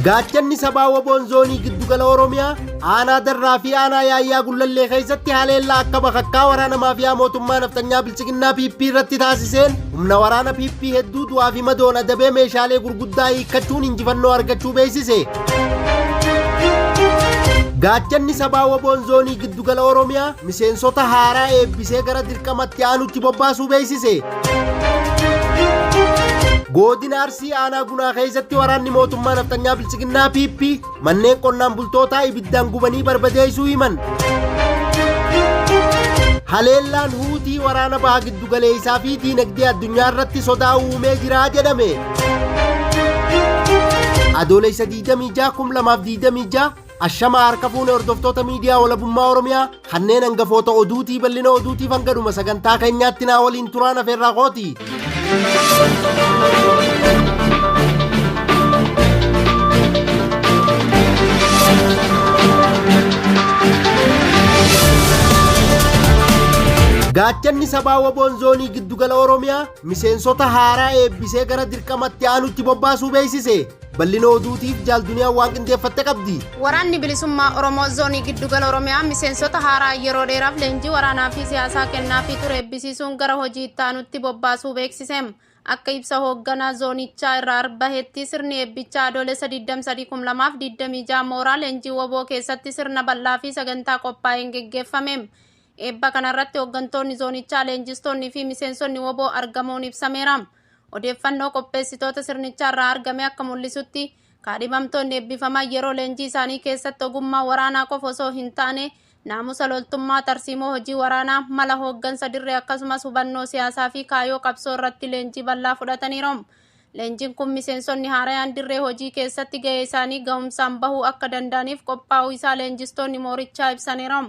Gaachanni sabaa Waboon zoonii giddugala Oromiyaa aanaa Darraa fi aanaa Yaayyaa Gullallee keessatti haleellaa akka bakakkaa waraana maafiyaa mootummaa nafxanyaa bilchiginnaa PP irratti taasiseen humna waraana PP hedduu du'aa fi madoon adabee meeshaalee gurguddaa hiikkachuun injifannoo argachuu beeksise. Gaachanni sabaa Waboon zoonii giddugala Oromiyaa miseensota haaraa eebbisee gara dirqamatti aanutti bobbaasuu beeksise. Godina Arsii aanaa Gunaa keessatti waraanni mootummaa nafxanyaa Biltsiginnaa PP manneen qonnaan bultootaa ibiddaan gubanii barbadeessuu himan. Haleellaan Huutii waraana baha giddugaleessaa fi diinagdee addunyaa irratti sodaa uumee jira jedhame. Adoolessa 26 2026 Ashamaa harka fuune hordoftoota miidiyaa walabummaa Oromiyaa kanneen hangafoota oduutii bal'ina oduutiif hanga dhuma sagantaa keenyaatti naa waliin turaan afeerraa kooti. Gaachanni sabaa Waboon zoonii giddugala Oromiyaa miseensota haaraa eebbisee gara dirqamatti aanutti bobbaasuu beeksise. Bal'ina oduutiif Jaal Duniyaan waan qindeeffatte qabdi. Waraanni Bilisummaa Oromoo Zoonii Giddugala Oromiyaa miseensota haaraa yeroo dheeraaf leenjii waraanaa fi siyaasaa kennaafii ture eebbisiisuun gara hojii itti aanutti bobbaasuu beeksise. Akka ibsa hoogganaa zoonichaa irraa bahetti sirni eebbichaa Adoolessa 23,2026 mooraa leenjii wbo keessatti sirna bal'aa fi sagantaa qophaa'een geggeeffame. Eebba kanarratti hooggantoonni zoonichaa, leenjistoonni fi miseensonni wbo argamuun ibsameera. Odeeffannoo qopheessitoota sirnichaa irraa argame akka mul'isutti, kaadhimamtoonni eebbifaman yeroo leenjii isaanii keessatti ogummaa waraanaa qofa osoo hin taane, naamusa loltummaa, tarsiimoo hojii waraanaa, mala hooggansa dirree akkasumas hubannoo siyaasaa fi kaayoo qabsoo irratti leenjii bal'aa fudhataniiru. Leenjiin kun miseensonni haarayaan dirree hojii keessatti gahee isaanii gahumsaan bahuu akka danda'aniif qophaa'uu isaa leenjistoonni moorichaa ibsaniiru.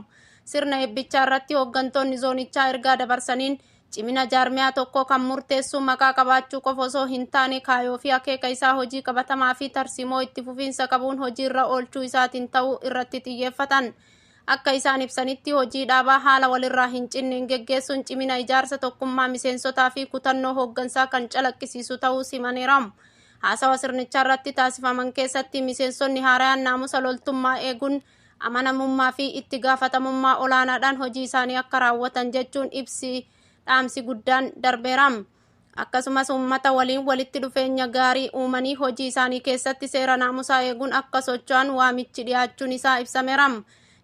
Sirna eebbichaa irratti hooggantoonni zoonichaa ergaa dabarsaniin, Cimina jaarmiyaa tokkoo kan murteessu maqaa qabaachuu qofa osoo hin taane kaayoo fi akeeka isaa hojii qabatamaa fi tarsiimoo itti fufiinsa qabuun hojiirra oolchuu isaatiin ta'uu irratti xiyyeeffatan. Akka isaan ibsanitti, hojii dhaabaa haala walirraa hin cinneen geggeessuun cimina ijaarsa tokkummaa miseensotaa fi kutannoo hooggansaa kan calaqqisiisu ta'uus himaniiru. Haasawa sirnichaarratti taasifaman keessatti miseensonni haarayaan naamusa loltummaa eeguun amanamummaa fi itti gaafatamummaa olaanaadhaan hojii isaanii akka raawwatan jechuun ibsi dhaamsi guddaan darbeera. Akkasumas uummata waliin walitti dhufeenya gaarii uumanii hojii isaanii keessatti seera naamusaa eeguun akka socho'an waamichi dhiyaachuun isaa ibsameera.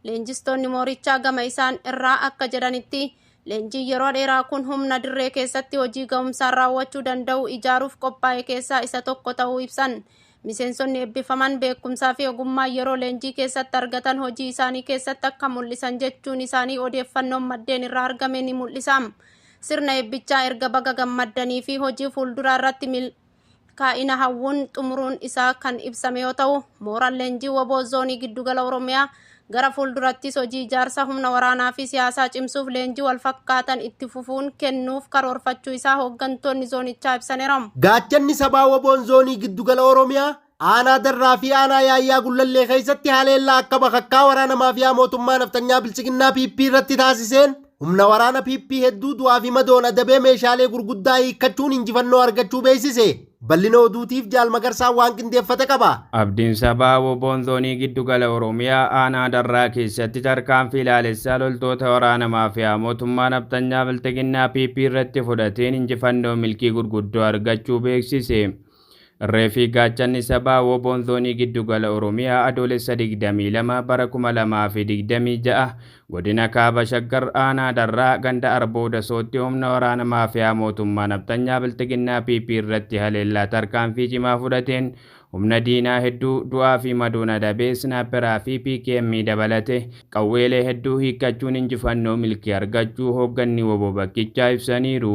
Leenjistoonni moorichaa gama isaan irraa akka jedhanitti leenjiin yeroo dheeraa kun humna dirree keessatti hojii ga'umsaan raawwachuu danda'u ijaaruuf qophaa'e keessaa isa tokko ta'uu ibsan. Miseensonni eebbifaman beekumsaa fi ogummaa yeroo leenjii keessatti argatan hojii isaanii keessatti akka mul'isan jechuun isaanii odeeffannoon maddeen irraa argame ni mul'isa. Sirna eebbichaa erga baga gammaddanii fi hojii fuulduraa irratti milkaa'ina hawwuun xumuruun isaa kan ibsame yoo ta'u, mooraan leenjii wbo Zoonii Giddugala Oromiyaa Gara fuuldurattis hojii ijaarsa humna waraanaa fi siyaasaa cimsuuf leenjii walfakkaatan itti fufuun kennuuf karoorfachuu isaa hooggantoonni zoonichaa ibsaniiru. Gaachanni Sabaa Waboon Zoonii Giddugala Oromiyaa Aanaa Darraa fi Aanaa Yaayyaa Gullallee keessatti haleellaa akka bakakkaa waraana maafiyaa mootummaa nafxanyaa Biltsiginnaa PP irratti taasiseen humna waraana PP hedduu du'aa fi madoon adabee meeshaalee gurguddaa hiikkachuun injifannoo argachuu beeksise. Bal'ina oduutiif Jaal Magarsaan waan qindeeffate qaba. Abdiin Sabaa Woboon Zoonii Giddu Gala Oromiyaa Aanaa Darraa keessatti tarkaanfii laalessaa loltoota waraana maafiyaa mootummaa nafxanyaa Bilxiginnaa PP irratti fudhateen injifannoo milkii gurguddoo argachuu beeksise. Irree fi Gaachanni Sabaa Woboon Zoonii Giddu Gala Oromiyaa Adoolessa 22 bara 2026 Godina Kaaba Shaggar Aanaa Darraa ganda Arboo Dasootti humna waraana maafiyaa mootummaa nafxanyaa Bilxiginnaa PP irratti haleellaa tarkaanfii cimaa fudhateen humna diinaa hedduu du'aa fi madoon adabee Snaaperaa fi PKM dabalate qawweelee hedduu hiikkachuun injifannoo milkii argachuu hoogganni wbo bakkichaa ibsaniiru.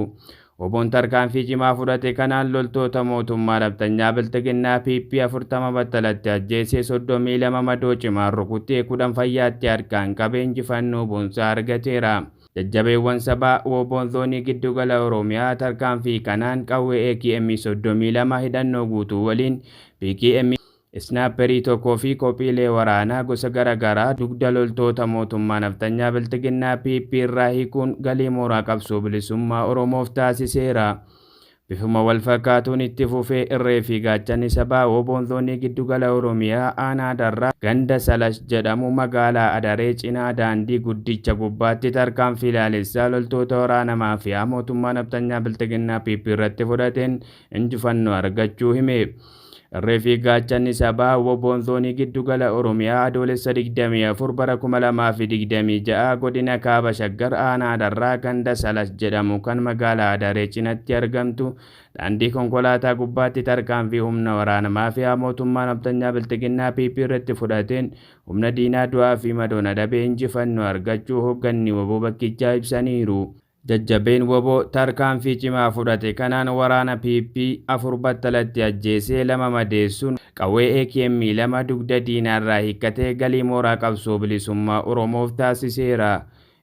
Wbon tarkaanfii cimaa fudhate kanaan loltoota mootummaa nafxanyaa Bilxiginnaa PP 40 battalatti ajjeesee 32 madoo cimaan rukutee 10 fayyaatti harkaan qabee injifannoo boonsaa argateera. Jajjabeewwan sabaa Wbon Zoonii Giddugala Oromiyaa tarkaanfii kanaan qawwee AKM 32 hidhannoo guutuu waliin PKM, Isnaapperii tokko fi kophiilee waraanaa gosa gara garaa dugda loltoota mootummaa nafxanyaa Bilxiginnaa PP irraa hiikuun galii mooraa qabsoo bilisummaa Oromoof taasiseera. Bifuma wal fakkaatuun itti fufee irree fi gaachanni sabaa WBOn Zoonii Giddugala Oromiyaa Aanaa Darraa ganda Salash jedhamu magaalaa Adaree cinaa daandii guddicha gubbaatti tarkaanfii laalessaa loltoota waraana maafiyaa mootummaa nafxanyaa Bilxiginnaa PP irratti fudhateen injifannoo argachuu hime. Irree fi gaachanni sabaa WBOn Zoonii Giddugala Oromiyaa Adoolessa 24 bara 2026 godina Kaaba Shaggar Aanaa Darraa ganda Salash jedhamu kan magaalaa Adaree cinatti argamtu daandii konkolaataa gubbaatti tarkaanfii humna waraana maafiyaa mootummaa nafxanyaa Bilxiginnaa PP irratti fudhateen humna diinaa du'aa fi madoon adabee injifannoo argachuu hoogganni WBO bakkichaa ibsaniiru. Jajjabeen WBO tarkaanfii cimaa fudhate kanaan waraana PP 4 battalatti ajjeesee 2 madeessuun qawwee AKM 2 dugda diinaarraa hiikkatee galii mooraa qabsoo bilisummaa Oromoof taasiseera.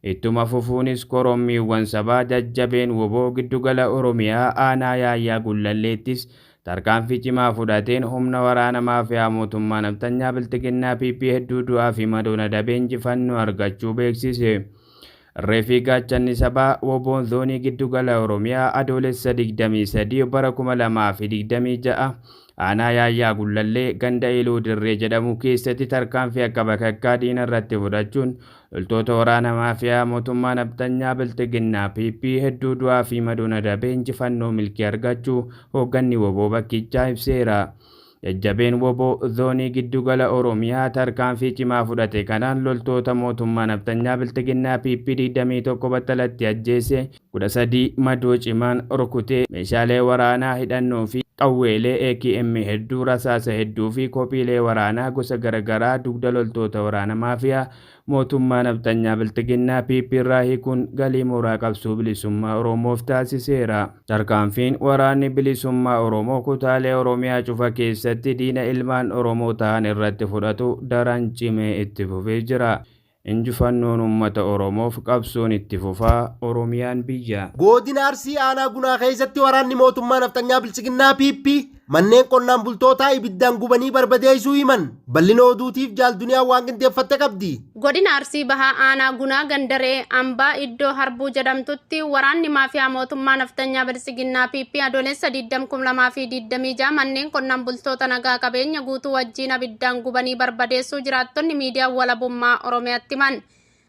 Ittuma fufuunis korommiiwwan sabaa jajjabeen WBO giddugala Oromiyaa Aanaa Yaayyaa Gullalleettis tarkaanfii cimaa fudhateen humna waraana maafiyaa mootummaa nafxanyaa Bilxiginnaa PP hedduu du'aa fi madoon adabee injifannoo argachuu beeksise. Irree fi gaachanni sabaa WBOn Zoonii Giddugala Oromiyaa Adoolessa 23 bara 2026 Aanaa Yaayyaa Gullallee ganda Iluu Dirree jedhamu keessatti tarkaanfii akka bakakkaa diina irratti fudhachuun loltoota waraana maafiyaa mootummaa nafxanyaa Bilxiginnaa PP hedduu du'aa fi madoon adabee injifannoo milkii argachuu hoogganni WBO bakkichaa ibseera. Jajjabeen WBO Zoonii Giddugala Oromiyaa tarkaanfii cimaa fudhate kanaan loltoota mootummaa nafxanyaa Bilxiginnaa PP 21 battalatti ajjeese, 13 madoo cimaan rukutee meeshaalee waraanaa hidhannoo fi qawweelee AKM hedduu, rasaasa hedduu fi kophiilee waraanaa gosa garaagaraa dugda loltoota waraana maafiyaa mootummaa nafxanyaa Bilxiginnaa PP irraa hiikuun galii mooraa qabsoo bilisummaa Oromoof taasiseera. Tarkaanfiin waraanni bilisummaa Oromoo kutaalee Oromiyaa cufa keessatti diina ilmaan Oromoo ta'an irratti fudhatu daran cimee itti fufee jira. Injifannoon uummata Oromoof qabsoon itti fufaa. Oromiyaan biyya. Godina Arsii Aanaa Gunaa keessatti waraanni mootummaa nafxanyaa Bilxiginnaa PP manneen qonnaan bultootaa ibiddaan gubanii barbadeessuu himan. Bal'ina oduutiif Jaal Duniyaa waan qindeeffatte qabdi. Godina Arsii Bahaa Aanaa Gunaa Gandaree Ambaa iddoo Harbuu jedhamtutti waraanni maafiyaa mootummaa nafxanyaa Bilxiginnaa PP Adoolessa 20,2026 manneen qonnaan bultoota nagaa qabeenya guutuu wajjiin abiddaan gubanii barbadeessuu jiraattonni miidiyaa walabummaa Oromiyaatti himan.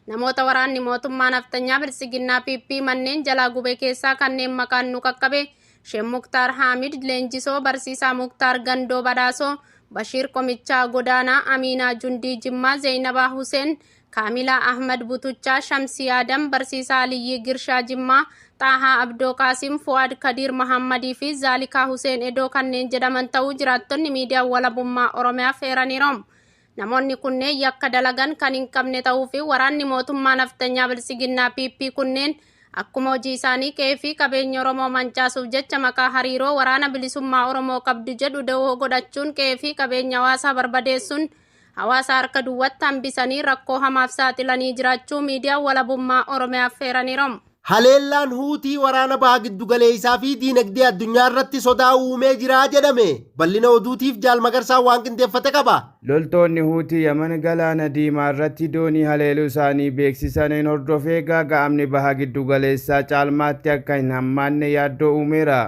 Namoota waraanni mootummaa nafxanyaa Bilxiginnaa PP manneen jalaa gube keessaa kanneen maqaan nu qaqqabe Sheek Muktaar Haamid Leenjisoo, Barsiisaa Muktaar Gandoo Badhaasoo, Bashiir Qomichaa Godaanaa, Amiinaa Jundii Jimmaa, Zeynabaa Huseen, Kaamilaa Ahmad Butuchaa, Shamsii Adam, Barsiisaa Aliyyii Girshaa Jimmaa, Xaahaa Abdoo Qaasim, Fu'aad Kadiir Mahammadii fi Zaalikaa Huseen Edoo kanneen jedhaman ta'uu jiraattonni miidiyaa walabummaa Oromiyaaf eeraniiru. Namoonni kunneen yakka dalagan kan hin qabne ta'uu fi waraanni mootummaa nafxanyaa Bilxiginnaa PP kunneen akkuma hojii isaanii qe'ee fi qabeenya Oromoo mancaasuuf jecha maqaa hariiroo waraana bilisummaa Oromoo qabdu jedhu dahoo godhachuun qe'ee fi qabeenya hawaasaa barbadeessuun hawaasa harka duwwatti hambisanii rakkoo hamaaf saaxilanii jiraachuu miidiyaa walabummaa Oromiyaaf eeraniiru. Haleellaan Huutii waraana baha giddugaleessaa fi diinagdee addunyaa irratti sodaa uumee jira jedhame. Bal'ina oduutiif Jaal Magarsaan waan qindeeffate qaba. Loltoonni Huutii Yaman galaana Diimaa irratti doonii haleeluu isaanii beeksisaniin hordofee gaaga'amni baha giddugaleessaa caalmaatti akka hin hammaanne yaaddoo uumeera.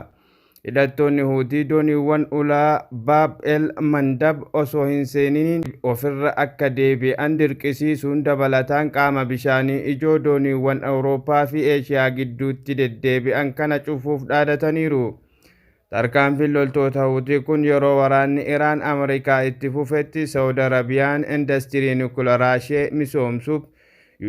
Hidhattoonni Huutii dooniiwwan ulaa Baab el Mandab osoo hin seeniniin ofirra akka deebi'an dirqisiisuun dabalataan qaama bishaanii ijoo dooniiwwan Awurooppaa fi Eeshiyaa gidduutti deddeebi'an kana cufuuf dhaadataniiru. Tarkaanfiin loltoota Huutii kun yeroo waraanni Iraan Ameerikaa itti fufetti Saawud Arabiyaan indastirii nukularaa ishee misoomsuuf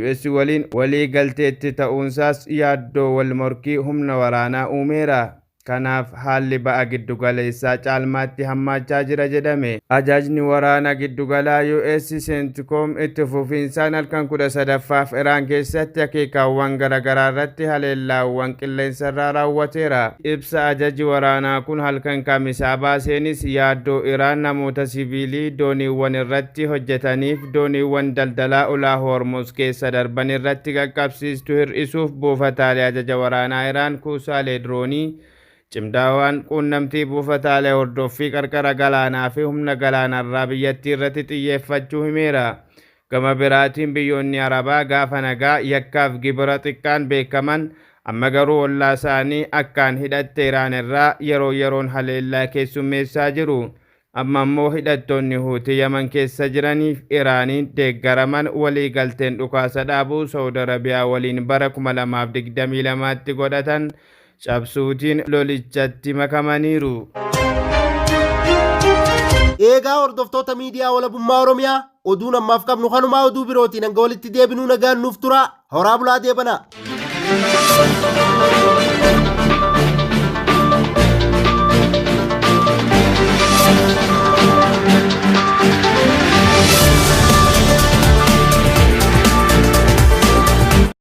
US waliin walii galteetti ta'uunsaas yaaddoo wal morkii humna waraanaa uumeera. Kanaaf haalli ba'a giddugaleessaa caalmaatti hammaachaa jira jedhame. Ajajni waraana giddugalaa US CENTCOM itti fufiinsaan halkan 13ffaaf Iraan keessatti akeekaawwan garaagaraa irratti haleellaawwan qilleensarraa raawwateera. Ibsa ajaji waraanaa kun halkan Kamisaa baaseenis yaaddoo Iraan namoota siviilii dooniiwwan irratti hojjetaniif dooniiwwan daldalaa ulaa Hormuz keessa darban irratti qaqqabsiistu hir'isuuf buufataalee ajaja waraanaa Iraan, kuusaalee diroonii, cimdaawwan quunnamtii, buufataalee hordoffii qarqara galaanaa fi humna galaanarraa biyyattii irratti xiyyeeffachuu himeera. Gama biraatiin biyyoonni Arabaa gaafa nagaa yakkaaf gibira xiqqaan beekaman Amma garuu ollaa isaanii akkaan hidhatte Iraan irraa yeroo yeroon haleellaa keessummeessaa jiru. Amma immoo hidhattoonni Huutii Yaman keessa jiraniif Iraaniin deeggaraman walii galteen dhukaasa dhaabuu Saawud Arabiyaa waliin bara 2022tti godhatan cabsuutiin lolichatti makamaniiru. Eegaa hordoftoota miidiyaa Walabummaa Oromiyaa, oduun ammaaf qabnu kanumaa. Oduu birootiin hanga walitti deebinuu nagaan nuuf turaa. Horaa bulaa, deebanaa.